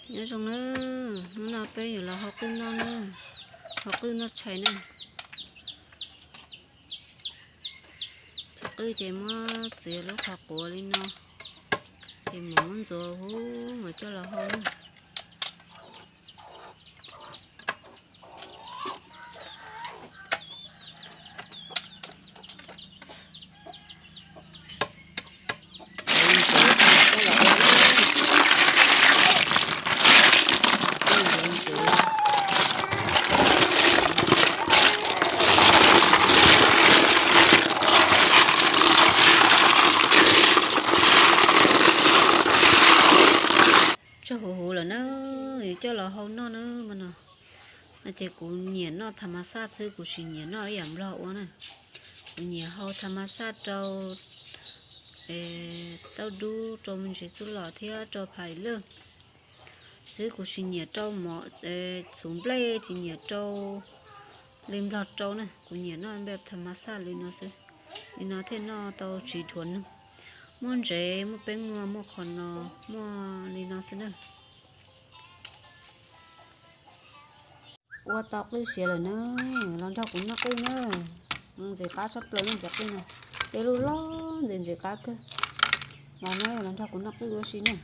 Nyob zoo na, hnub no peb yuav los hau qwj noj na, hau qwj noj tshais na. Thaum qwj ces muab txiav lub qhov quav li no, ces mam muab ntxuav huv mas coj los hau na. Tsau huv huv lawm na, yuav coj los hau noj na mas no. No ces kuv nyiam noj tham mas xaj xwb, kuv tsis nyiam noj ib yam nplog ua na. Kuv nyiam hau tham mas xaj rau tauj dub, rau me ntsis txuj lom thiab rau phais lawj xwb, kuv tsis nyiam rau mov, txhuv nplej, tsis nyiam rau li nplog rau na. Kuv nyiam noj nplej tham mas xaj li no xwb, li no thiaj noj tau tsis dhuav nws. Muaj ntsev, muaj peb muag, muaj qhov no, muaj li no xwb na. Ua tau qwj siav lawm na, los nrog kuv noj qwj na. Ntxim qab tshaj plaws lub ntxim qwj no, tej lub loj ntxim ntxim qab kawg. Los na, los nrog kuv noj qwj ua si na.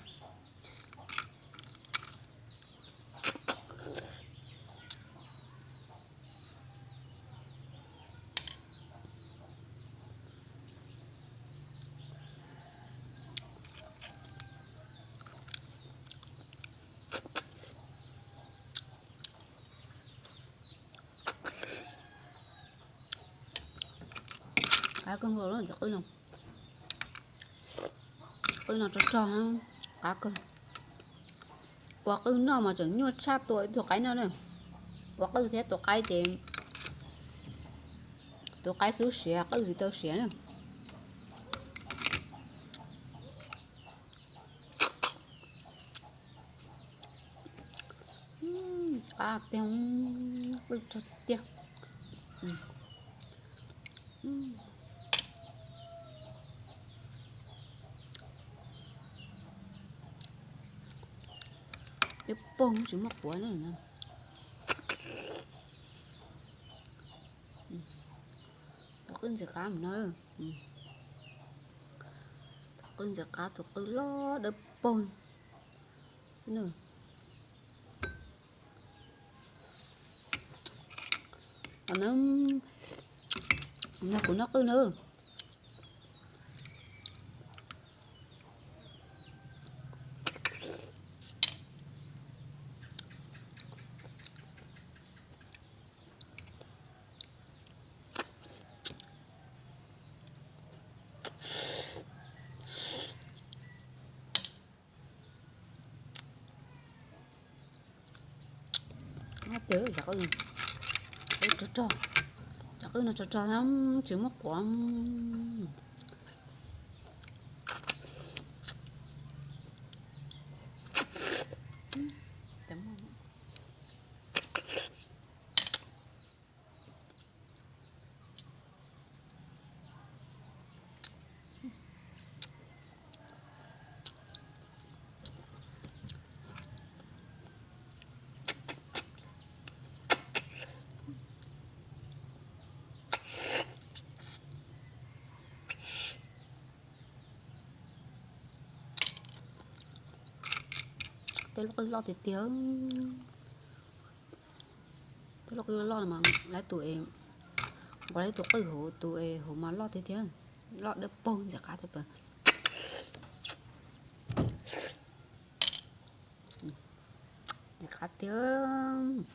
Qab kawg nkaus lub ntxim qwj no. Qwj no rog rog, qab kawg. Ua qwj noj mas tseem nyuaj tshaj tua ib tug qaib no na. Ua qwj thiab tua qaib ces tua qaib xub siav, qwj tsis tau siav na. Qab tiag, qwj rog tiag. Dawb paug tsis muaj quav na. Tus qwj ntxim qab no, tus qwj ntxim qab, tus qwj loj dawb paug xwb na. Nrog kuv noj qwj na. Tiag, cov qwj, cov qwj no rog rog, tsis muaj quav. Tej lub qwj loj tiag tiag. Tej lub qwj loj loj no mas lawv tus es, nqa lawv tus qwj hauv, tus es hauv mas loj tiag tiag, loj dawb paug ntxim qab tiag tiag. Ntxim qab tiag.